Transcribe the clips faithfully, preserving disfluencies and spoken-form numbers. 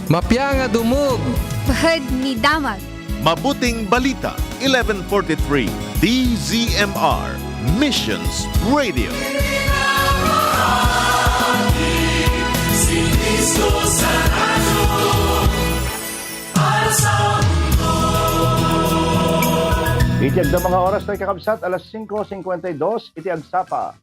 Mapia nga dumog. Pahad ni damag. Mabuting Balita, eleven forty-three, D Z M R, Missions Radio. Iti agda mga oras tayo, kakabsat, alas singko singkwenta y dos, iti agsapa.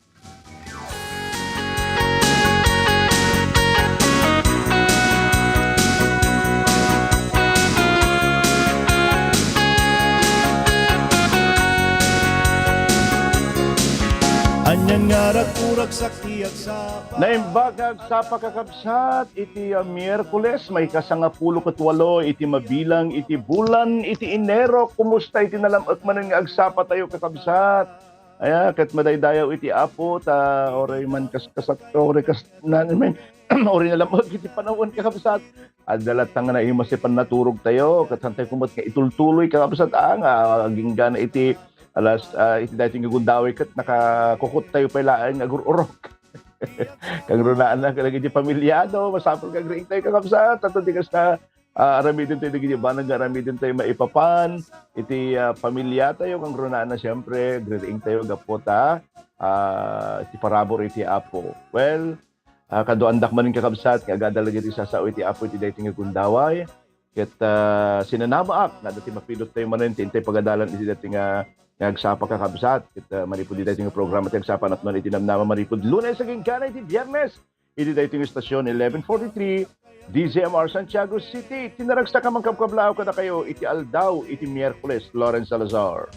Anian nga raguragsak ti agsapa. Naimbag nga agsapa, kakabsat, iti, ah, Miyerkules, maikasangapulo ket walo iti mabilang iti bulan iti Enero. Kumusta iti nalam-ek manen nga agsapa tayo, kakabsat? Aya, ket madaydayaw iti Apo, ta uray man kas-, kasat-, uray kas-, na, I mean, uray nalam-ek iti panawen, kakabsat. Adda latta nga naimas ti pannaturog tayo, ket saan tayo koma met nga itultuloy, kakabsat, a, nga agingga na iti alas, a, iti daytoy nga gundaway ket nakakukot tayo pay laeng nga agur-urok. Kangrunaanna kadagiti pamilyado, masapul nga agriing tayo, kakabsat, ta no di kasta, a, aramiden tayo dagiti banag nga aramiden tayo maipapan iti, a, pamilya tayo, kangrunaanna, siempre, agriing tayo gapu ta, a, iti parabur iti Apo. Well, a, kaduaandak manen, kakabsat, nga agadal dagiti sao iti Apo iti daytoy nga gundaway. Ket, a, sinanamaak nga adda ti mapilot tayo manen ti intay pagadalan iti daytoy nga, nga agsapa, kakabsat. Ket, a, manipud iti daytoy nga programa ti agsapa, napnoan iti namnama manipud Lunes agingga na iti Biernes iti daytoy nga estasyon, eleven forty-three, D Z M R Santiago City. Ti naragsak a mangkabkablaaw kadakayo iti aldaw iti Miyerkules, Lawrence Salazar.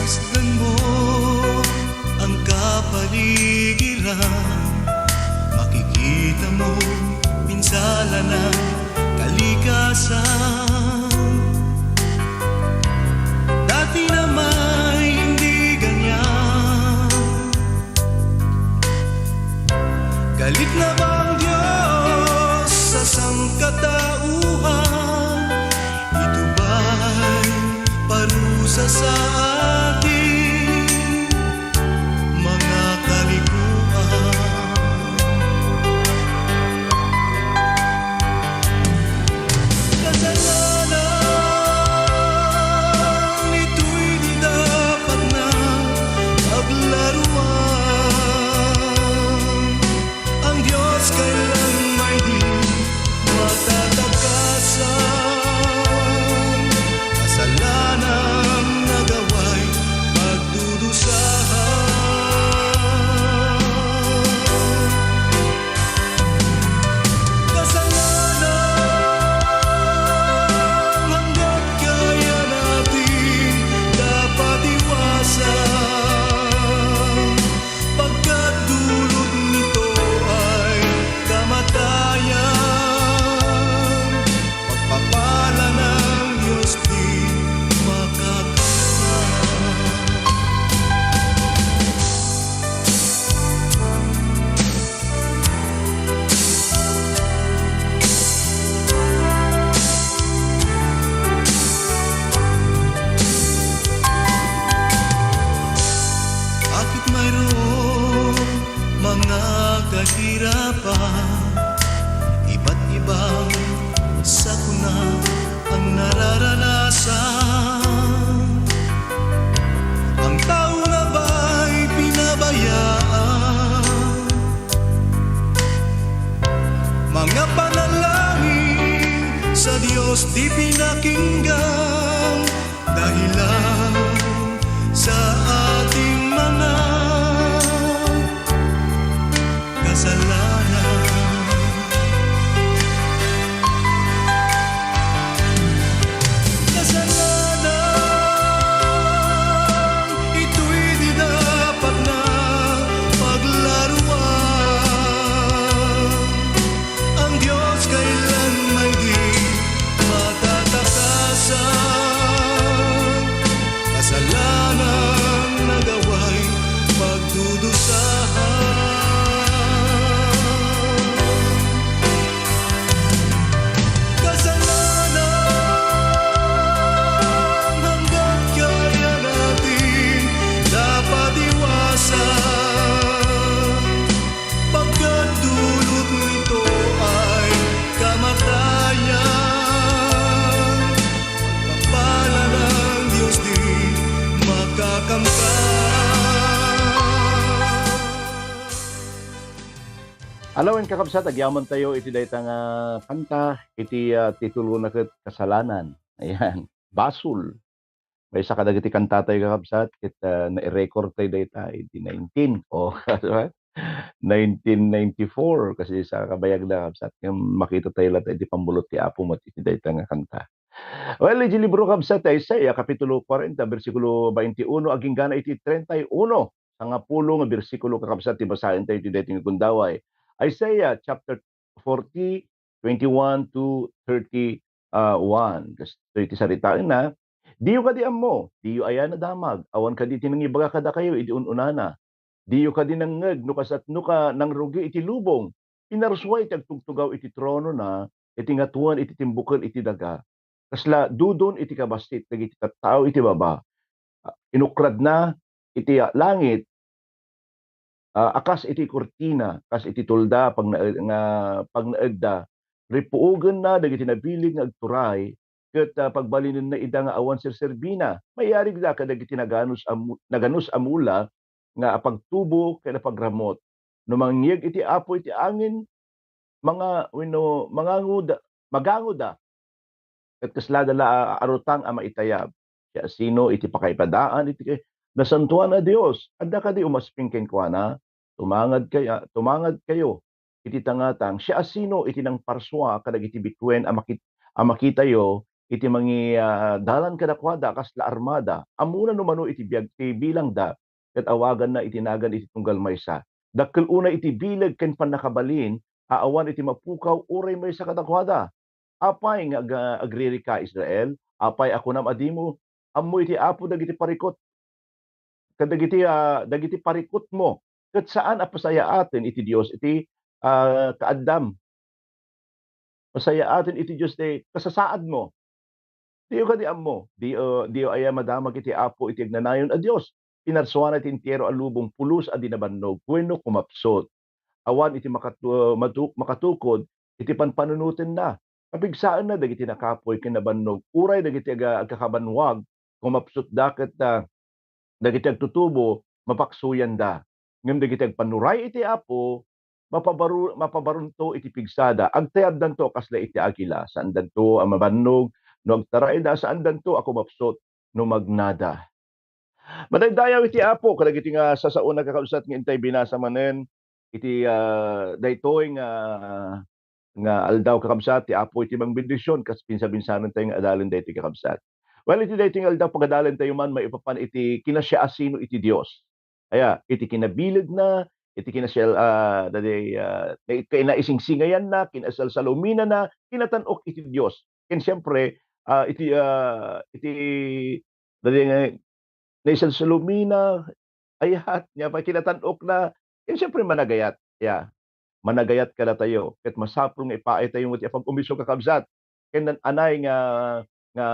Masdan mo ang kapaligiran, makikita mo pinsala na kalikasan. Dati na may hindi ganyan. Galit na ba ang Diyos sa sangkatauhan? Ito ba'y parusa sa ating mga kalikuan? Kasalanan, ito'y di dapat na paglaruan. Ang Diyos kailan may di matatakasan. Kasalanang nagawa'y Alawen, kakabsat, agyamantayo iti dayta nga kanta, iti, ah, titulona ket Kasalanan. Ayan, basol. Maysa kadagiti kantatayo, kakabsat, ket, ah, nai-record tayo dayta iti nineteen. O, nineteen ninety-four, kasi sa kabayag na, kakabsat, nga makita tayo latta iti pammulot ti Apo met iti dayta nga kanta. Well, iti libro, kabsat, ti Isaiah, Kapitulo forty, bersikulo twenty-uno, agingga na iti treinta y uno, sangapulo nga bersikulo, kakabsat, ti basaentayo iti daytoy nga gundaway. Isaiah chapter forty, twenty-one to thirty, ah, one. Kas-, iti saritaenna, "Diyo kadi ammo? Diyo aya nadamag? Awan kadi ti nangibaga kadakayo idi un-unana? Diyo kadi nangngeg no kasatno ka nangrugi iti lubong? Pinarsua iti agtugtugaw iti tronona, iti ngatoen iti timbukel iti daga. Kasla dudon iti kabassit dagiti tattao iti baba. Ah, inukradna iti, ah, langit, ah, a kas iti kurtina, kas iti tulda pagnaed-, nga pagnaedda. Ripuogenna dagiti nabileg nga agturay, ket, ah, pagbalinenna ida nga awan serserbina. Maiyarigda kadagiti naganus a mu-, naganus a mula nga apagtubo ken apagramut. No mangyeg iti Apo iti angin, manga-, wenno mangangoda, magangoda, ket kaslada la a arutang a maitayab. Siasino iti pakaipadaan iti nasantoan a Dios? Adda kadi umasping kenkuana? Tumangad kaya, tumangad kayo iti tangatang. Siasino iti nangparsua kadagiti bituen a makit-, a makitayo iti mangi-, ah, dalan kadakuada a kasla armada? Ammona no mano iti biag-, ti bilangda, ket awaganna iti nagan iti tunggal maysa. Dakkel unay iti bileg ken pannakabalin a awan iti mapukaw uray maysa kadakuada. Apay nga ag-, agririka, Israel? Apay a kunam a dimo ammo iti Apo dagiti parikut, kadagiti, ah, dagiti parikutmo? Ket saan a pasayaaten iti Dios iti, ah, kaaddam. Pasayaaten iti Dios ti kasasaadmo. Diyo kadi ammo? Diyo, diyo aya madamag iti Apo iti agnanayon a Dios? Pinarsuana ti entero a lubong pulos a di nabannog wenno kumapsut. Awan iti makatu-, matu-, makatukod iti panpanunotenna. Kapigsaenna dagiti nakapuy ken nabannog, uray dagiti aga-, agkakabanwag, kumapsutda ket, ah, dagiti agtutubo, mapaksoyanda. Ngem dagiti agpannuray iti Apo, mapabaru-, mapabarunto iti pigsada. Agtayabdanto a kasla iti agila, saandanto a mabannog no agtarayda, saandanto a kumapsut no magnada. Madaydayaw iti Apo kadagiti nga sasaona, kakabsat, nga intay binasa manen iti, ah, daytoy nga nga aldaw, kakabsat, ti Apo iti mangbendision, kas binsa-binsanentayo nga adalen daytoy, kakabsat. Well, iti daytoy nga aldaw, pagadalentayo man maipapan iti kinasiasino iti Dios. Aya, iti kinabilegna, iti kinasial-, ah, dadi, ah, nai-, kinaisingsingayanna, kinasalsaluminana, kinatan-ok iti Dios. Ken siempre, ah, iti, ah, iti, dadi nga, naisalsalumina, ayat, nia pay kinatan-okna, ken siempre managayat, ya. Managayat kadatayo, ket masapul nga ipaaytayo met ti apag-umiso, kakabsat, ken naan-anay nga, nga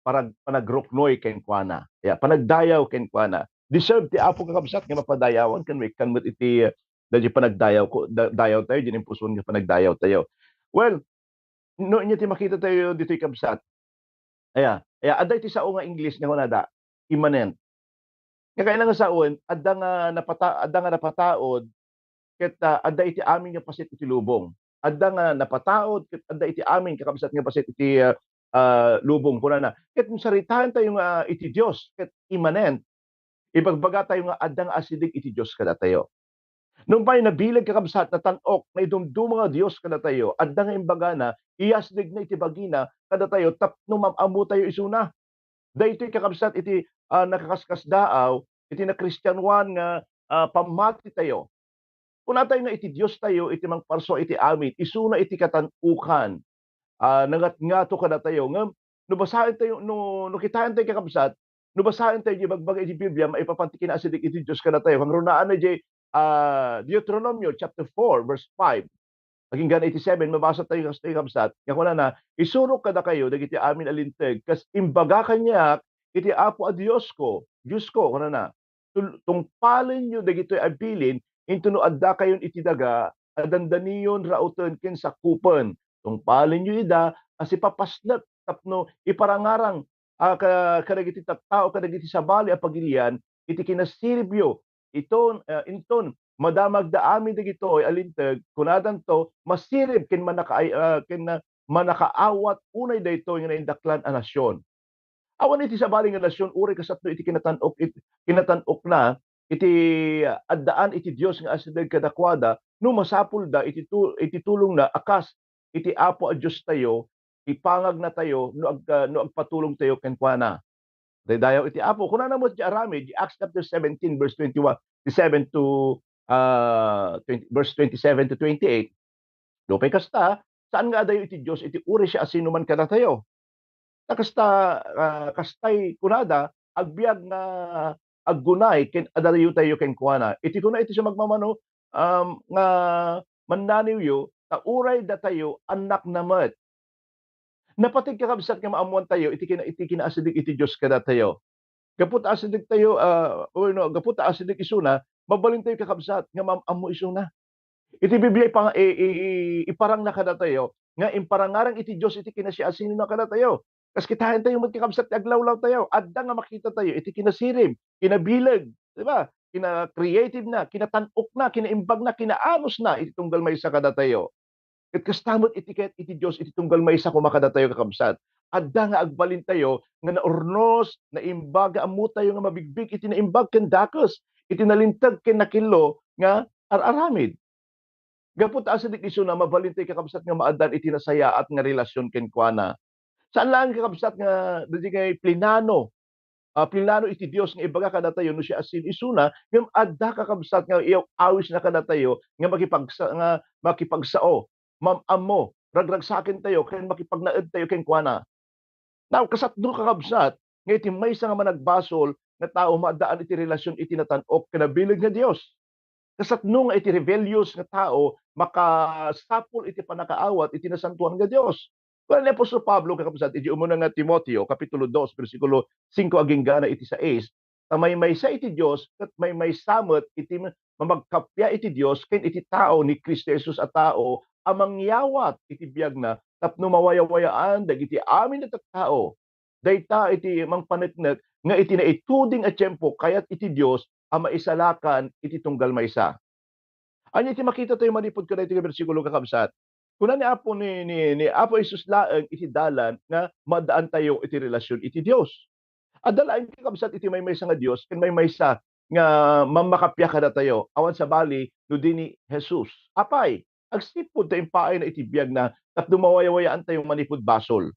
parag-, panagruknoy kenkuana, ya, panagdayaw kenkuana. Deserve ti Apo, kakabsat, nga mapadayawan ken maikkan met iti, eh, daydi panagdayaw ko, da-, dayawtayo, diay impuson nga panagdayawtayo. Well, no, ania ti makitatayo ditoy, kabsat? Aya, aya, adda iti sao nga English nga kunada, immanent. Nga kayatna nga sawen, adda nga napata-, adda nga napataod, ket, ah, adda iti amin nga paset iti lubong. Adda nga napataod, ket adda iti amin, kakabsat, nga paset iti, ah, ah, lubong, kunana. Ket no saritaentayo nga iti Dios, ket immanent, ibagbagatayo nga adda nga asideg iti Dios kadatayo. Nupay nabileg, kakabsat, natan-ok, naidumduma nga Dios kadatayo, adda nga imbagana, iyasdegna iti bagina kadatayo tapno mam-ammotayo isuna. Daytoy, kakabsat, iti, ah, nakakaskasdaaw iti nakristianoan nga, ah, pammatitayo. Kunatayo nga iti Diostayo iti mangparsua iti amin, isuna iti katan-okan. Ah, nangatngato kadatayo. Ngem no basaentayo, no, no kitaentayo, kakabsat, no basaentayo diay ibagbaga iti Biblia, maipapan ti kinaasideg iti Dios kadatayo. Kangrunaan na diay, ah, Deuteronomio chapter four, verse five. Agingga na iti seven, mabasatayo kastoy, kabsat, nga kunana, "Isurok kadakayo dagiti amin a linteg, kas imbaga kaniak iti Apo a Diosko, Diosko," kunana. "Tul-, tungpalenyo dagitoy a bilin, intono addakayon iti daga a dandanion rauten ken sakupen. Tungpalenyo ida a sipapasnek tapno iparangarang a, ka-, kadagiti tattao, kadagiti sabali a pagilian iti kinasiribyo. Iton, ah, inton madamagda amin dagitoy a linteg, kunadanto, masirib ken manakaay-, ah, ken, ah, manakaawat unay daytoy nga naindaklan a nasion. Awan iti sabali nga nasion uray kasatno iti kinatan-ok, it-, kinatan-okna iti addaan iti Dios nga asideg kadakuada no masapulda iti tu-, iti tulongna a kas iti Apo a Diostayo, ipangagnatayo no ag-, no agpatulongtayo kenkuana. Daydayaw iti Apo. Kunana met ti aramid, di Acts chapter seventeen, verse twenty-one, seven to, ah, twenty, verse twenty-seven to twenty-eight, "Nupay kasta, saan nga adayo iti Dios iti uray siasinoman kadatayo?" Ta kasta, ah, kastay kunada, agbiag nga aggunay ken adayutayo kenkuana. Iti kuna iti sumagmamano, um, nga mannaniwyo, ta uray datayo, annakna met. Napateg, kakabsat, nga maammoantayo iti kina-, iti kinaasideg iti Dios kadatayo. Gapu ta asidegtayo, ah, wenno, gapu ta asideg isuna, mabalintayo, kakabsat, nga maam-ammo isuna. Iti Biblia, ipang-, i-, i-, i-, iparangna kadatayo nga imparangarang iti Dios iti kinasiasinona kadatayo. Kas kitaentayo met, kakabsat, ti aglawlawtayo. Adda nga makitatayo iti kinasirib, kinabileg, di ba? Kina-creative na, kinatan-okna, kinaimbagna, kinaanusna iti tunggal maysa kadatayo. Ket kasta met iti ket iti Dios iti tunggal maysa koma kadatayo, kakabsat. Adda nga agbalintayo nga naurnos, naimbag, nga ammotayo nga mabigbig iti naimbag ken dakes, iti nalinteg ken nakillo nga ar-aramid. Gapu ta asideg isuna, mabalintayo, kakabsat, nga maaddaan iti nasayaat nga relasion kenkuana. Saan laeng, kakabsat, nga dagiti plinano, ah, plinano iti Dios nga ibaga kadatayo no siasino isuna, ngem adda, kakabsat, nga iyaw-awisna kadatayo nga makipagsa-, nga makipagsao, mam-ammo, ragragsakentayo ken makipagnaedtayo kenkuana. Now, kasatno, kakabsat, nga iti maysa nga managbasol nga tao maaddaan iti relasion iti natan-ok ken nabileg nga Dios. Kasatno nga iti rebellious nga tao makasapul iti pannakaawat iti nasantoan nga Dios. Kuna ni apostol Pablo, kakabsat, iti umuna nga Timoteo, kapitulo dos, bersikulo singko agingga na iti sais, ta maymaysa iti Dios ket maymaysa met iti mamagkappia iti Dios ken iti tao ni Cristo Jesus a tao a mangyawat iti biagna tapno mawayawayaan dagiti amin a tattao. Dayta iti mangpaneknek nga iti naituding a tiempo kayat iti Dios a maisalakan iti tunggal maysa. Ania ti makitatayo manipud kadaytoy nga bersikulo, kakabsat? Kuna ni Apo, ni, ni, ni Apo Jesus laeng iti dalan nga maaddaantayo iti relasion iti Dios. Adda laeng, kakabsat, iti maymaysa nga Dios ken maymaysa nga mammakappia kadatayo. Awan sabali no di ni Jesus. Apay, agsipud ta impaayna iti biagna tapno mawayawayaan tayo manipud basol.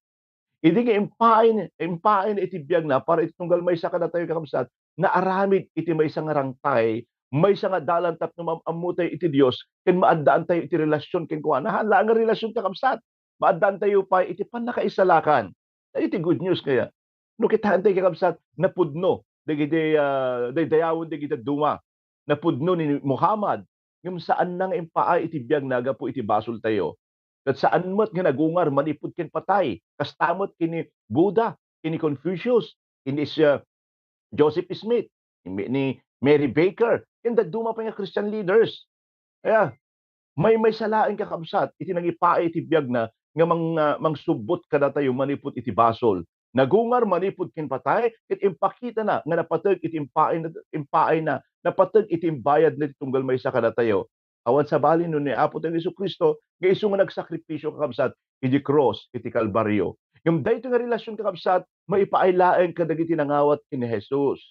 Idi nga impaay, impaayna iti biagna para iti tunggal maysa kadatayo, kakabsat, naaramid iti maysa nga rangtay, maysa nga dalan tapno maam-ammotayo iti Dios ken maaddaantayo iti relasion kenkuana. Haan laeng nga relasion, kakabsat, maaddaantayo pay iti pannakaisalakan. Dagiti good news kaya. No kitaentayo, kakabsat, napudno dagiti, ah, daydayawen dagiti dadduma. Napudno ni Muhammad, ngem saanna nga impaay iti biagna gapu iti basoltayo. Ket saan met nga nagungar manipud ken patay. Kasta met ken ni Buddha, ken ni Confucius, ken ni, ah, Joseph Smith, ni, ni Mary Baker, ken dadduma pay nga Christian leaders. Kaya, maymaysa laeng, kakabsat, iti nangipaay iti biagna nga mang-, ah, mangsubbot kadatayo manipud iti basol. Nagungar manipud ken patay, ket impakitana nga napateg iti impaay-, impaayna, napateg iti imbayadna iti tunggal maysa kadatayo. Awan sabali no ni Apotayo Jesu-Cristo nga isu nga nagsakripisio, kakabsat, iti krus iti Kalbario. Ngem daytoy nga relasion, kakabsat, maipaay laeng kadagiti nangawat ken ni Jesus.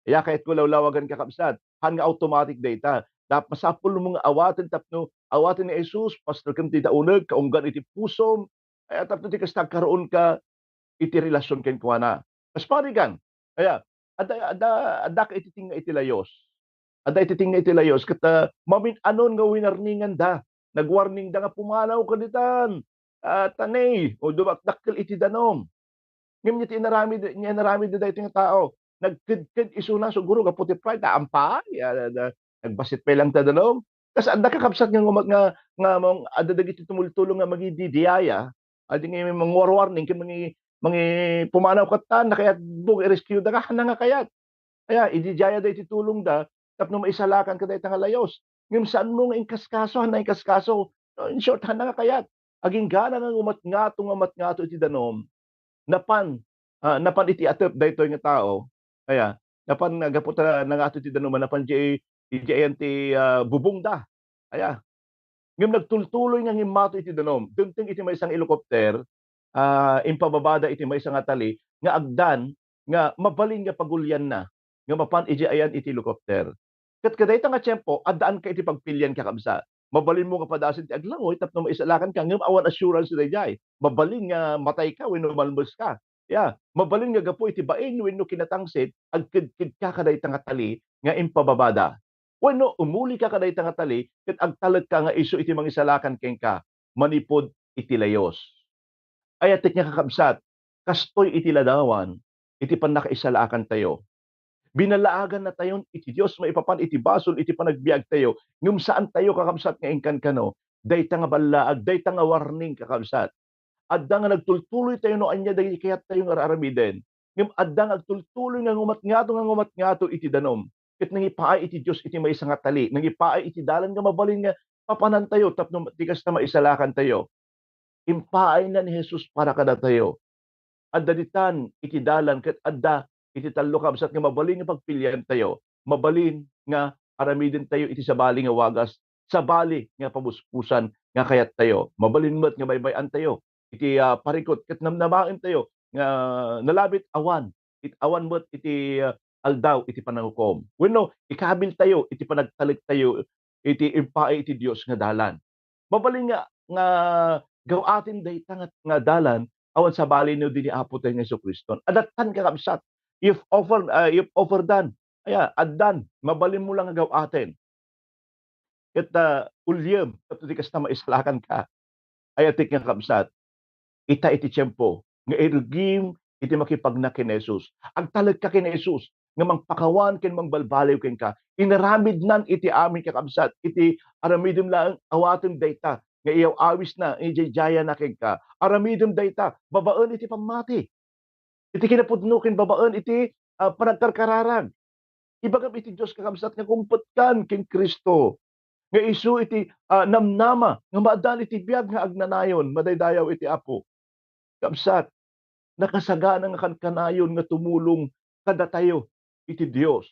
Aya kayatko lawlawagan, kakabsat, haan nga automatic dayta. Dap-, masapulmo nga awaten tapno awaten ni Jesus, pastorkem ti dauneg, kaunggan iti pusom, aya tapno ti kasta agkaroonka iti relasion kenkuana. Kas parigan, aya, adda, adda, addaka iti tengnga iti layos. Adda iti tengnga iti layos, ket, ah, mamin-anon nga winarninganda. Nagwarningda nga pumanaw kaditan, ah, tanay, o dumakdakkel iti danum. Ngem iti inaramid, iti inaramid daytoy nga tao, nagkedked isuna, siguro gapu ti pride, ta ampay, ah, da-, nagbassit pay lang ta danum. Kas adda, kakabsat, nga ngumat nga, nga mong adda dagiti tumultulong nga mangididiyaya, adi nga mangwarwarning ken mangi-, mangipumanaw katan, nakayatbo nga i-rescue da, haan nga kayat. Aya, ididiyaya da iti tulongda, tapno maisalakan kadayta nga layos. Ngem saanmo nga inkaskaso, haan nga inkaskaso. No, in short, haan nga kayat. Agingga nga ngumat ngato, nga ngumat ngato iti danum, napan ah, napan iti atep daytoy nga tao, aya, napan nga gapu ta nangato ti danum, napan idiay, idiay ayan ti, ah, bubongda. Aya. Ngem nagtultuloy nga ngimmato iti danum. Dimteng iti maysa nga helicopter, ah, impababada iti maysa nga tali nga agdan nga mabalin nga pagulianna nga mapan idiay ayan iti helicopter. Ket kadayta nga tiempo, addaanka iti pagpilian, kakabsat. Mabalinmo nga padasen ti aglangoy tapno maisalakanka, ngem awan assurance daydiay. Mabalin nga matayka wenno malmeska. Ya, mabalin nga gapu iti bain wenno kinatangsit, agkedkedka kadayta nga tali nga impababada. Wenno umulika kadayta nga tali ket agtalekka nga isu iti mangisalakan kenka manipud iti layos. Ayatek nga kakabsat, kastoy iti ladawan iti pannakaisalakantayo. Binalaagannatayon iti Dios maipapan iti basol iti panagbiagtayo, ngem saantayo, kakabsat, nga inkankano dayta nga ballaag, dayta nga warning, kakabsat. Adda nga nagtultuloytayo no ania dagiti kayattayo nga ar-aramiden. Ngem adda nga agtultuloy nga ngumatngato, nga ngumatngato iti danum. Ket nangipaay iti Dios iti maysa nga tali, nangipaay iti dalan nga mabalin nga papanantayo tapno ti kasta maisalakantayo. Impaayna ni Jesus para kadatayo. Adda ditan iti dalan ket adda iti tallo, kabsat, nga mabalin nga pagpiliantayo. Mabalin nga aramidentayo iti sabali nga wagas, sabali nga pabusbusan nga kayattayo. Mabalin met nga baybay-antayo iti, ah, parikut ket namnamaentayo nga nalabit awan it-, awan met iti, ah, aldaw iti panangukom. Wenno, ikabiltayo iti panagtalektayo iti impaay iti Dios nga dalan. Mabalin nga, nga gaw-aten dayta nga, nga dalan awan sabali no dini Apotayo nga Jesu-Cristo. Adatan, kakabsat. If offer, ah, if offer dan, aya, addan, mabalinmo lang nga gaw-aten. Ket, ah, uliem, tapno ti kasta maisalakanka. Ayatek nga kabsat, ita iti tiempo nga irgim iti makipagna ken Jesus. Agtalekka ken Jesus nga mangpakawan ken mangbalbaliw kenka. Inaramidnan iti amin, kakabsat, iti aramidem laeng, awatem dayta nga iyaw-awisna, idiaydiayana kenka. Aramidem dayta babaen iti pammati. Iti kinapudno ken babaen iti, ah, panagkarkararag. Ibagam iti Dios, kakabsat, nga kumpetkan ken Cristo, nga isu iti, ah, namnama nga maaddaan iti biag nga agnanayon, madaydayaw iti Apo. Kabsat, nakasagana nga kankanayon nga tumulong kadatayo iti Dios.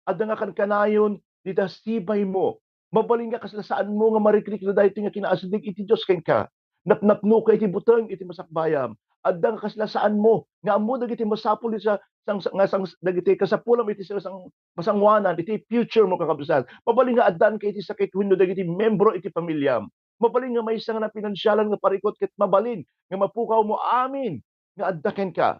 Adda nga kankanayon dita sibaymo. Mabalin nga kasla saanmo nga marikrik na daytoy nga kinaasideg iti Dios kenka. Napnapnoka iti buteng iti masakbayam. Adda nga kasla saanmo nga ammo dagiti masapul iti sa-, sang-, nga sang-, dagiti kasapulam iti sa-, sang-, masangoanan, iti future mo, kakabsat. Mabalin nga addanka iti sakit wenno dagiti membro iti pamiliam. Mabalin nga maysa nga napinansialan nga parikut ket mabalin nga mapukawmo amin nga adda kenka.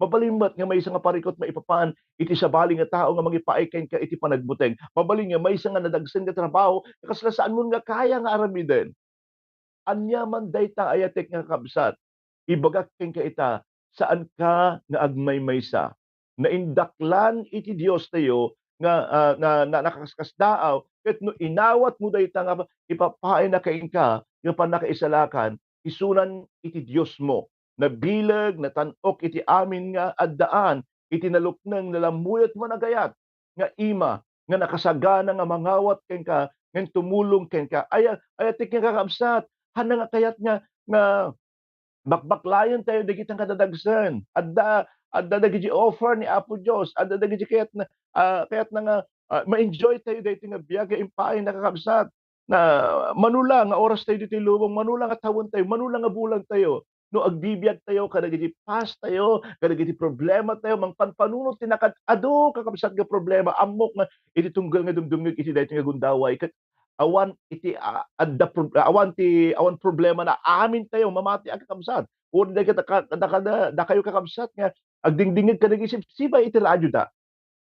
Mabalin met nga maysa nga parikut maipapan iti sabali nga tao nga mangipaay kenka iti panagbuteng. Mabalin nga maysa nga nadagsen nga trabaho nga kasla saanmon nga kaya nga aramiden. Ania man dayta, ayatek nga kabsat, ibagak kenka ita, saanka nga agmaymaysa. Naindaklan iti Diostayo nga, ah, na, na, nakaskasdaaw, ket no inawatmo dayta nga ipapaayna kenka nga pannakaisalakan, isunan iti Diosmo. Nabileg, natan-ok iti amin nga addaan iti nalukneng, nalammuyot, managayat nga ima nga nakasagana nga mangawat kenka, ngem tumulong kenka. Aya-, ayatek nga kakabsat, haanna nga kayat nga, nga bakbaklayentayo dagiti nga dadagsen. Adda, adda dagiti offer ni Apo Dios, adda dagiti kayatna, ah, kayatna nga, ah, ma-enjoytayo daytoy nga biag nga impaayna, kakabsat. Na, mano la nga orastayo ditoy lubong, mano la nga tawentayo, mano la nga bulantayo, no agbibiagtayo kadagiti pasttayo, kadagiti problematayo, mangpanpanunot ti nakad-adu, kakabsat, nga problema, ammok nga iti tunggal nga dumdumngeg iti daytoy nga gundaway, ket awan iti, ah, adda prob-, awan ti, awan problema na amintayo mamati a, kakabsat. Uray dagita ka-, da-, kada-, dakayo, kakabsat, nga agdingdingngeg kadagiti sibsibay iti radioda.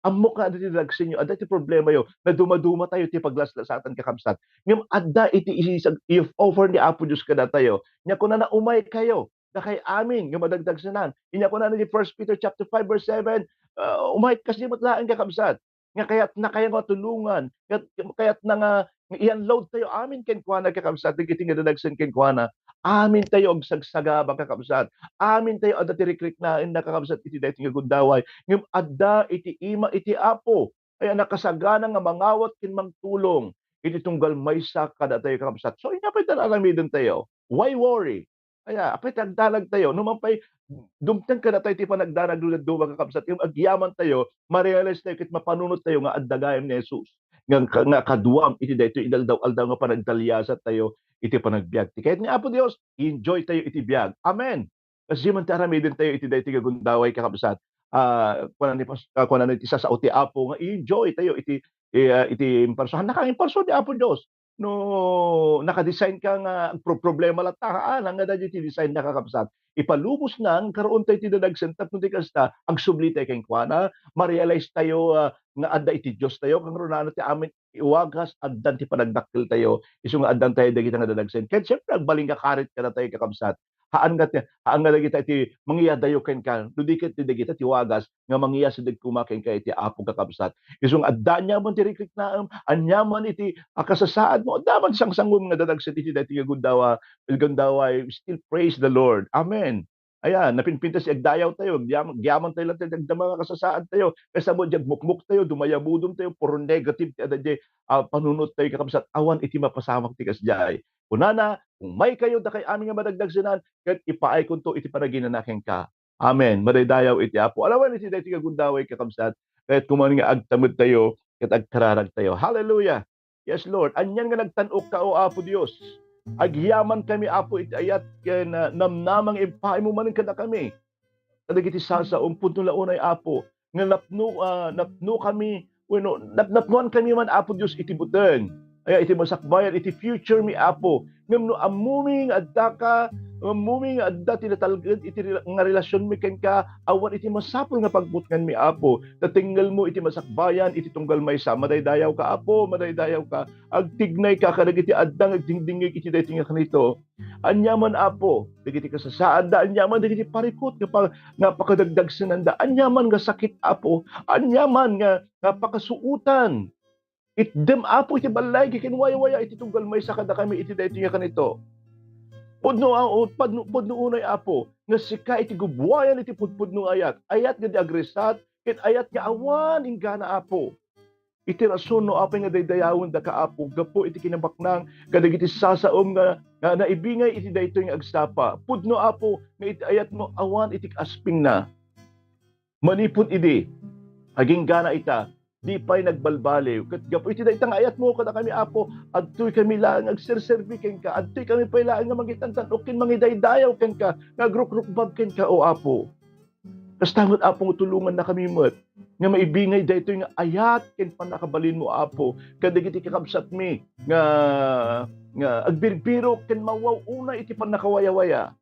Ammok nga adda ti dadagsenyo, adda ti problemayo, nadumadumatayo ti paglaslasatan, kakabsat. Ngem adda iti isisag-, i-offer ni Apo Dios kadatayo. Nia kunana, "Umaykayo, dakay amin nga madagdagsenan." Inia kunana iti First Peter chapter five verse seven, ah, umay-, kasdi met laeng, kakabsat, nga kayatnakayo nga tulongan, nga kayatna nga, nga i-unload tayo amin kenkuana, kakabsat, dagiti nga dadagsen kenkuana. Amintayo agsagsagaba, kakabsat. Amintayo adda ti rikriknaenna, kakabsat, iti daytoy nga gundaway. Ngem adda iti ima iti Apo, aya nakasagana nga mangawat ken mangtulong iti tunggal maysa kadatayo, kakabsat. So, ania pay ti ar-aramidentayo? Why worry? Aya, apay ti agdanag tayo? No man pay, dumteng kadatayo ti panagdanag no dadduma, kakabsat, ngem agyaman tayo, ma-realize tayo ket mapanunot tayo nga adda gayam ni Jesus. Nga, nga kaduam iti daytoy inaldaw-aldaw nga panagdaliasat tayo iti panagbiag. Ti kayat ni Apo Dios, enjoy tayo iti biag. Amen. Kasdi man ti aramiden tayo iti daytoy nga gundaway, kakabsat. Ah, kunan ni pas-, ah, kunan ni ti sasao ti Apo nga i-enjoy tayo iti, eh, ah, iti imparso. Nakangimparso ni Apo Dios. No naka-design ka nga agproproblema latta, haan, nga daytoy ti design na, kakabsat. Ipalubos na nga karoon tayo ti dadagsen tapno ti kasta, agsubli tayo kenkuana, ma-realize tayo, ah, nga adda iti Dios tayo, kangrunana ti amin iwagas, addan ti panagdakkel tayo, isu nga addan tayo dagita nga dadagsen. Ket siyempre, agbalin nga karit kadatayo, kakabsat. Haan nga ti, haan nga dagita ti mangyadayo kenka, no di ket ti dagita ti wagas nga mangyasdeg koma kenka iti Apo, kakabsat. Isu nga adda aniaman ti rikriknaem, aniaman iti a kasasaadmo, adda man sangsangom nga dadagsen iti daytoy nga gundaway, gundaway, still praise the Lord. Amen. Ayan, napinpintas ti agdayaw tayo, agyam-, agyaman tayo latta ti agdama nga kasasaad tayo. Kaysa mo, di agmukmok tayo, dumayabudom tayo, puro negative ti adda di, ah, panunot tayo, kakabsat, awan iti mapasamak ti kasdiay. Kunana, "Umaykayo, dakay amin nga madagdagsenan, ket ipaaykonto iti panaginana kenka." Amen. Madaydayaw iti Apo. Alawen iti daytoy nga gundaway, kakabsat, ket kuman nga agtamed tayo, ket agkararag tayo. Hallelujah! Yes, Lord. Anian nga nagtan-ok ka, O Apo Dios. Agyaman kami, Apo, iti ayat ken, ah, namnama nga impaaymo manen kadakami. Kadagiti sasaom, pudno la unay, Apo, nga napno, ah, napno kami, wenno, nap-, napnoan kami man, Apo Dios, iti buteng. Aya iti masakbayan, iti future mi, Apo. Ngem no ammomi nga addaka, ammomi nga adda ti natalged iti rela-, nga relasionmi kenka, awan iti masapul nga pagbutnganmi, Apo. Ta tengngelmo iti masakbayan, iti tunggal maysa. Madaydayaw ka, Apo, madaydayaw ka. Agtignay ka kadagiti adda nga agdingdingngeg iti daytoy nga kanito. Aniaman, Apo, dagiti kasasaadda, aniaman dagiti parikut nga pa-, nga pakadagdagsenanda, aniaman nga sakit, Apo, aniaman nga, nga pakasuotan. Itdem, Apo, iti balligi ken waywaya iti tunggal maysa kadakami iti daytoy nga kanito. Pudno, a-, o, padno-, pudno unay, Apo, nga sika iti gubbuayan iti pudpudno nga ayat. Ayat nga di agresat, ket ayat nga awan inggana, Apo. Iti rason no apay nga daydayawendaka, Apo, gapu iti kinabaknang kadagiti sasaom nga, nga naibingay iti daytoy nga agsapa. Pudno, Apo, nga iti ayatmo awan iti kaaspingna. Manipud idi, aginggana ita, di pay nagbalbaliw. Ket gapu iti dayta nga ayatmo kadakami, Apo, adtoy kami laeng nga agserserbi kenka, adtoy kami pay laeng nga mangitantan-ok ken mangidaydayaw kenka, nga agrukrukbab kenka, O Apo. Kasta met, Apo, nga tulongannakami met nga maibingay daytoy nga ayat ken pannakabalinmo, Apo, kadagiti kakabsatmi nga, nga agbirbirok ken mawaw unay iti pannakawayawaya.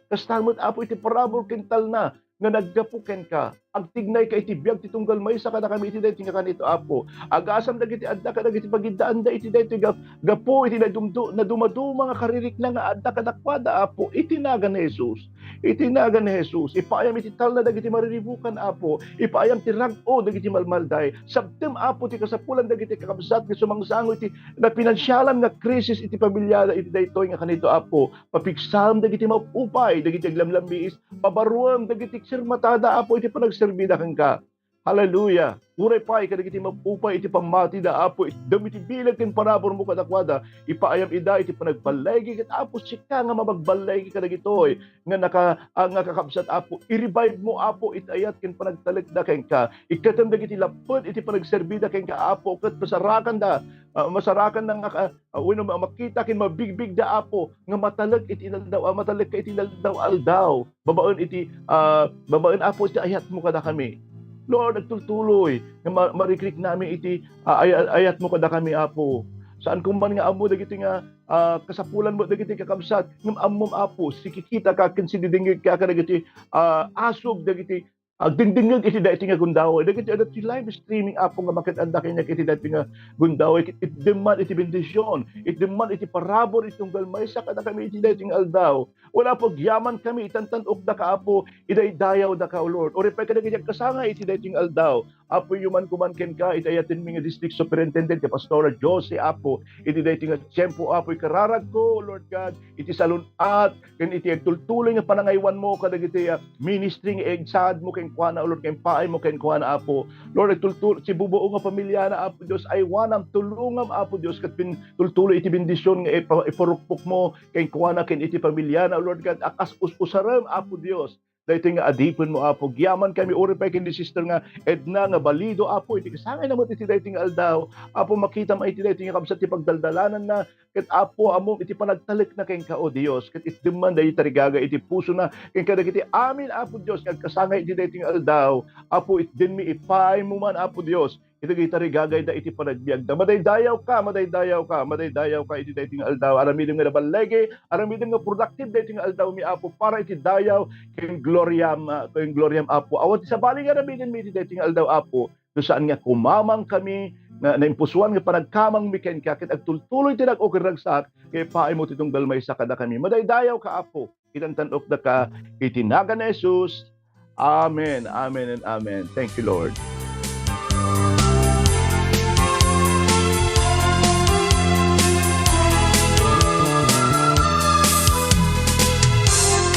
Kasta met, Apo, iti parabur ken talna nga naggapu kenka. Agtignayka iti biag ti tunggal maysa kadakami iti daytoy nga kanito, Apo. Agasam dagiti adda kadagiti pagiddaanda iti daytoy gap-, gapu iti nadumdu-, nadumaduma nga karirikna nga adda kadakuada, Apo, iti nagan ni Jesus. Iti nagan ni Jesus, ipaayam iti talna dagiti mariribukan, Apo. Ipaayam ti rag-o dagiti malmalday. Sabtem, Apo, ti kasapulan dagiti kakabsat nga sumangsango iti napinansialan nga krisis iti pamiliada iti daytoy nga kanito, Apo. Papigsam dagiti maupay, dagiti aglamlammiis, pabaruem dagiti sirmatada, Apo, iti panagserbida kenka. Hallelujah! Uray pay kadagiti maupay iti pammatida, Apo, itdem iti bileg ken paraburmo kadakuada, ipaayam ida iti panagballigi, ket, Apo, sika nga mamagballigi kadagitoy nga naka-, ah, nga kakabsat, Apo, i-revive mo, Apo, iti ayat ken panagtalekda kenka. Ikkatem dagiti lapped iti panagserbida kenka, Apo, ket masarakanda, ah, masarakanda nga ka-, ah, wenno ma-, makita ken mabigbigda, Apo, nga matalek iti inaldaw, ah, matalek ka iti inaldaw-aldaw. Babaen iti, ah, babaen, Apo, iti ayatmo kadakami. Lord, agtultuloy nga ma-, marikriknami iti, ah, ay-, ayatmo kadakami, Apo. Saan ko man nga ammo dagiti nga, ah, kasapulan mo dagiti kakabsat, ngem ammom, Apo, sikikita ka ken sididingngeg ka kadagiti, ah, asug dagiti agdingdingngeg iti daytoy nga gundaway. Dagiti adda ti live streaming, Apo, nga maket-anda kaniak iti daytoy nga gundaway. Itdem man iti bendision, itdem man iti parabur iti tunggal maysa kadakami iti daytoy nga aldaw. Wen, Apo, agyaman kami, itantan-okdaka, Apo, idaydayawdaka, O Lord. Uray pay kadagiti agkasangay iti daytoy nga aldaw. Apo, yuman kuman kenka iti ayatenmi nga district superintendent, ti Pastora Josie, Apo, iti daytoy nga tiempo, Apo, ikararagko, Lord God, iti salun-at, ken iti agtultuloy nga panangaywanmo kadagiti, ah, ministry nga igsaadmo kenkuana, O Lord, ken paaymo kenkuana, Apo. Lord, agtultuloy ti bubuo nga pamiliana, Apo Dios, aywanam, tulongam, Apo Dios, ket pin-, tultuloy iti bendision nga ipa-, ipurukpokmo kenkuana ken iti pamiliana, O Lord God, a kas us-usarem, Apo Dios. Daytoy nga adipenmo, Apo. Agyaman kami, uripay ken ni Sister nga Edna nga Balido, Apo, iti kasangayna met iti daytoy nga aldaw. Apo, makitam iti daytoy nga kabsat ti pagdaldalananna, ket, Apo, ammom iti panagtalekna kenka, O Dios, ket itdem man daytoy tarigagay iti pusona ken kadagiti amin, Apo Dios, nga agkasangay iti daytoy nga aldaw. Apo, itdenmi, ipaaymo man, Apo Dios, iti dagiti tarigagayda iti panagbiagda. Madaydayawka, madaydayawka, madaydayawka iti daytoy nga aldaw. Aramidem nga naballigi, aramidem nga productive daytoy nga aldawmi, Apo, para iti dayaw ken gloriam, ah, ken gloriam, Apo. Awan ti sabali nga aramidenmi iti daytoy nga aldaw, Apo. No saan nga kumamang kami, na naimpusuan nga panagkamangmi kenka, ket agtultuloy ti rag-o ken ragsak, ket ipaaymo ti tunggal maysa kadakami. Madaydayawka, Apo, itantan-okdaka iti nagan ni Jesus. Amen, amen, and amen. Thank you, Lord.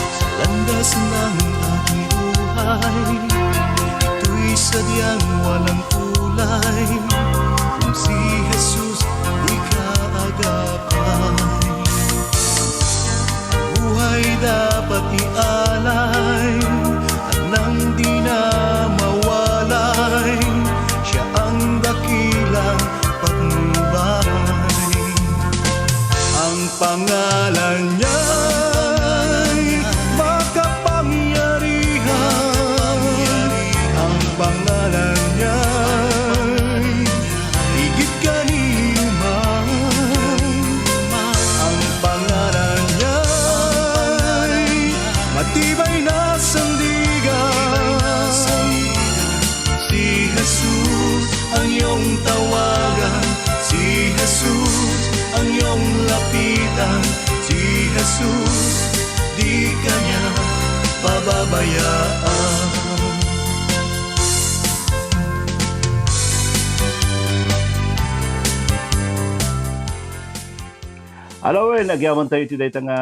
Sa landas ng aking buhay, ito'y sadyang walang kulay. Kung si Jesus di ka agapay, buhay dapat ialay at nang di na mawalay, siya ang dakilang patnubay. Ang pangalan niya'y makapangyarihan. Ang pangalan niya'y higit kaniman. Ang pangalan niya'y matibay na sandigan. Si Jesus ang iyong tawagan, si Jesus ang iyong lapitan, si Jesus di ka niya pababayaan. Alawin, agyaman tayo iti dayta nga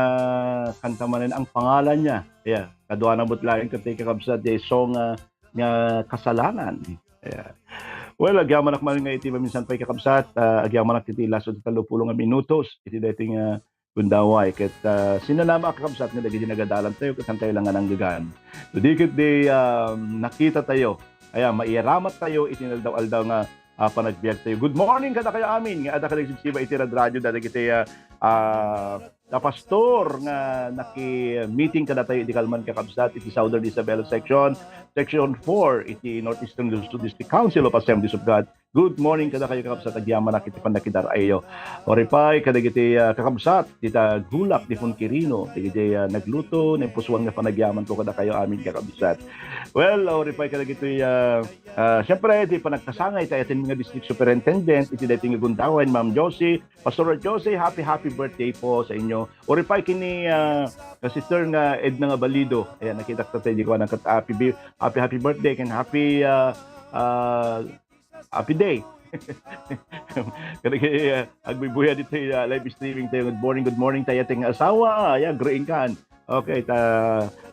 kanta manen, ang pangalan niya. Yeah. Kaduana met laeng ket ti kakabsat, ti song, ah, nga kasalanan. Yeah. Well, agyamanak man nga iti maminsan pay kakabsat, ah, agyamanak iti laso ti tallopulo nga minutos iti daytoy nga gundaway. Ket, ah, sinanama a kakabsat nga dagiti nagadalan tayo, ket saan tayo la nga nanggegan. Idi ket di, ah, nakita tayo, aya, maiyaramat tayo iti inaldaw-aldaw nga, ah, panagbiag tayo. Good morning kadakayo amin nga adda kadagiti sibsiba iti radradio, dagiti, ah, ah, a pastor nga naki-meeting kadatayo idi kalman kakabsat iti Southern Isabela Section, Section four iti Northeastern Luzon District, Council of Assemblies of God. Good morning kadakayo kakabsat, agyamanak iti pannakidar-ayo. Uripay kadagiti, ah, kakabsat, ti ta-, Gulak, ni Fon Quirino, dagiti, ah, nagluto, naimpusuan nga panagyamanko kadakayo amin kakabsat. Well, uripay kadagiti, ah, ah, siyempre, ti panagkasangay, ti ayaten nga district superintendent, iti daytoy nga gundaway, Ma'am Josie, Pastor Jose, happy, happy birthday po sa inyo. Uripay ken ni, ah, ka sister nga Edna nga Balido. Ayan, nakitak ta tayo, di ko anak, happy, bi-, happy, happy birthday ken happy, ah, ah, happy day. Kadagiti, ah, agbubuya ditoy, ah, live streaming tayo. Good morning, good morning tayo, ating asawa. Ayan, green kan. Okay, ta,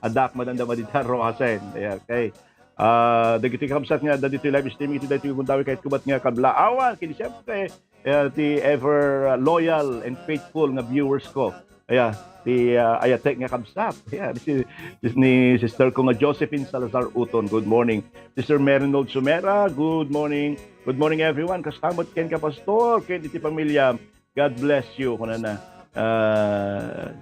adak, madanda, madita, Roasen. Ayan, okay. Ah, dagiti kabsat nga adda ditoy live streaming iti daytoy gundaway, kayatko met nga kablaawan ken siyempre, eh, ti ever, ah, loyal and faithful nga viewers ko. Aya, ti, ah, ayatek nga kabsat. Aya, si, ni sister ko nga Josephine Salazar Uton. Good morning. Sister Merinold Sumera, good morning. Good morning, everyone. Kasta met kenka, Pastor, ken iti pamilya. God bless you, kunana. Ah,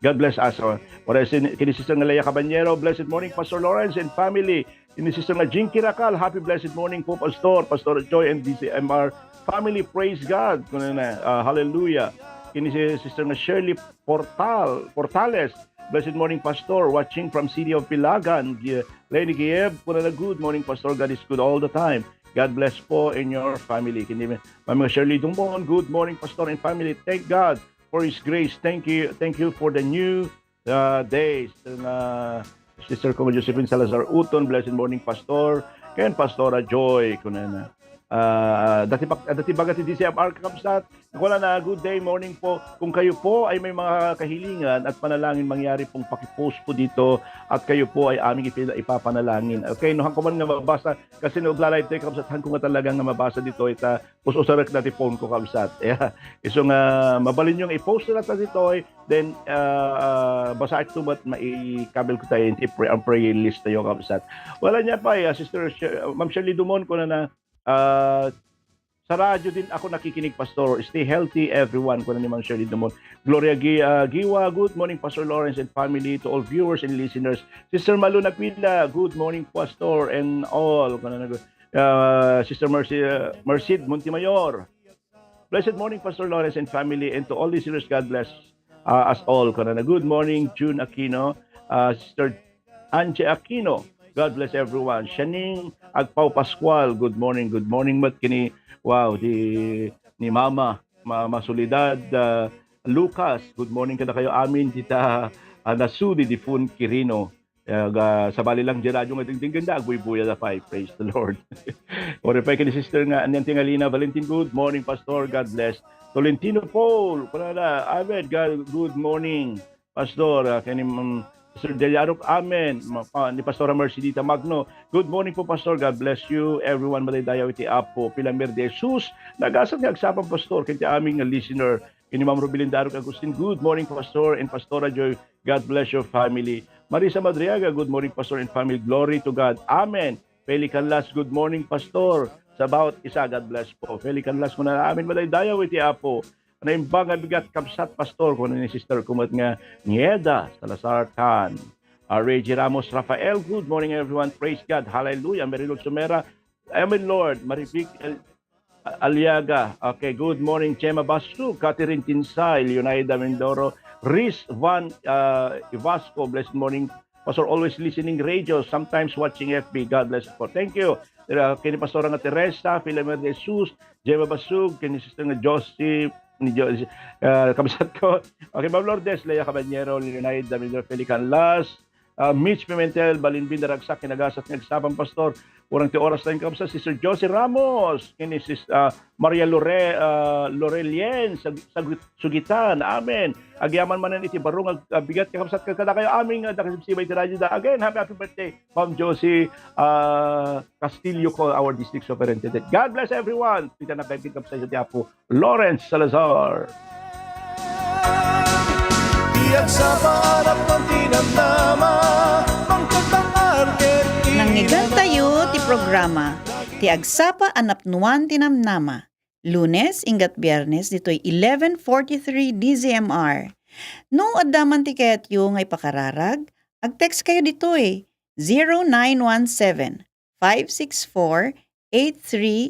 God bless us. Oh. Ora si, kini Sister nga Lea Caballero, blessed morning, Pastor Lawrence and family. Kini Sister nga Jinky Racal, happy blessed morning po, Pastor, Pastor Joy and D C M R family, praise God. Kunana, ah, hallelujah. Kini si Sister nga Shirley Portal, Portales, blessed morning, Pastor, watching from City of Pilagan. Gi-, Lady Gieb, kunana, good morning, Pastor, God is good all the time. God bless po in your family. Kini Ma'am Shirley Dumon, good morning, Pastor and family. Thank God for His grace. Thank you, thank you for the new, uh, days. And, uh, Sister ko Josephine Salazar Uton, blessed morning, Pastor. Ken Pastora Joy, kunana. Ah, dati pa-, dati baga ti D C M R, kakabsat. Kunana, "Good day, morning po. Kung kayo po ay may mga kahilingan at panalangin, mangyari pong paki-post po dito at kayo po ay aming ipi-, ipapanalangin." Okay, no, hanko man nga mabasa, kasi no, agla-live tayo, kakabsat, hanko nga talaga nga mabasa dito, ita, us-usarek na ti phone ko, kabsat. Yeah. Isu nga, mabalin yung i-post na ta ditoy, then, ah, ah, basaek to, but maikabil ko tayo, iti pray, ang prayer list tayo, kabsat. Wala niya pa, eh, ah, Sister Sher-, Ma'am Shirley Dumon, kunana, ah, "Sa radyo din ako nakikinig, Pastor. Stay healthy, everyone," kuna ni Ma'am Shirley Dumon. Gloria Gi-, ah, Giwa, "Good morning, Pastor Lawrence and family, to all viewers and listeners." Sister Malu Naquila, "Good morning, Pastor and all." Kuna na, ah, Sister Mercy, ah, Merced Montemayor, "Blessed morning, Pastor Lawrence and family, and to all listeners, God bless, uh, us all." Kanana, "Good morning, June Aquino, uh, Sister Angie Aquino. God bless everyone." Shaning Agpao Pascual, "Good morning, good morning." Mat kini, wow, di, ni Mama, Mama Soledad, uh, Lucas, "Good morning kada kayo amin, tita, uh, Nasudi Difun Quirino." Eh, ga-, sabali lang di radyo nga dingdinggen da, agbuybuya da pay. Praise the Lord. Ore pay ken ni Sister nga, anian ti ngalina, Valentin, "Good morning, Pastor. God bless." Tolentino Paul, kunana, "Amen. God, good morning, Pastor." Ah, ken ni, mm, Sister Delia Arup, "Amen." Ma-, pa-, ni Pastora Mercedita Magno, "Good morning po, Pastor. God bless you. Everyone, madaydayaw iti Apo." Pilamer de Jesus, "Nagasat nga agsapa, Pastor, ken ti amin nga listener." Ken ni Ma'am Rubilin Daruk Agustin, "Good morning, Pastor and Pastora Joy. God bless your family." Marisa Madriaga, "Good morning, Pastor and family. Glory to God. Amen." Feli Canlas, "Good morning, Pastor." Sabaot isa, God bless po. Feli Canlas, kunana, "Amen, madaydayaw iti Apo." Naimbag nga bigat, kabsat, Pastor, kuna ni Sister Kumat nga Nieda Salazar Tan. Ah, Reggie Ramos Rafael, "Good morning, everyone. Praise God. Hallelujah." Mary Lord Sumera, "Amen, Lord." Maribig El-, Aliaga. Okay, "Good morning, Gemma Basu, Catherine Tinsay, Leonida Mindoro, Riz Van, uh, Ivasco. Blessed morning, Pastor. Always listening radio, sometimes watching F B. God bless po." Thank you. Uh, kini Pastora nga Teresa, Filomer de Jesus, Gemma Basug, kini Sister nga Josie, ni Jo-, uh, kabsat ko. Okay, Ma'am Lourdes, Lea Caballero, Leonida Mindoro, Felican Las, Ah, Mitch Pimentel, Balinbin, Daragsak, kinagasat nga agsapam, Pastor. Kurang ti oras tayo, kabsat, Sister Josie Ramos, kini Sis-, ah, Maria Lore-, ah, Lorelien, Sag-, Sag-, Sugitan. Amen. Agyaman manen iti baro nga ag-, ah, bigat, kakabsat, kadakayo amin nga nakasibsibay iti radyo da. Again, happy, happy birthday, Ma'am Josie, ah, Castillo, ko, our district superintendent. God bless everyone. Kita na kayo, kabsat, ti Apo Lawrence Salazar. Ti agsapa a napno ti namnama, mangtagtangar ket Nangngegatayo ti programa, Ti Agsapa a Napnuan ti Namnama, Lunes, inggat Biernes, ditoy eleven forty-three D Z M R. No adda man ti kayatyo nga ipakararag, ag-text kayo ditoy, zero nine one seven, five six four, eight three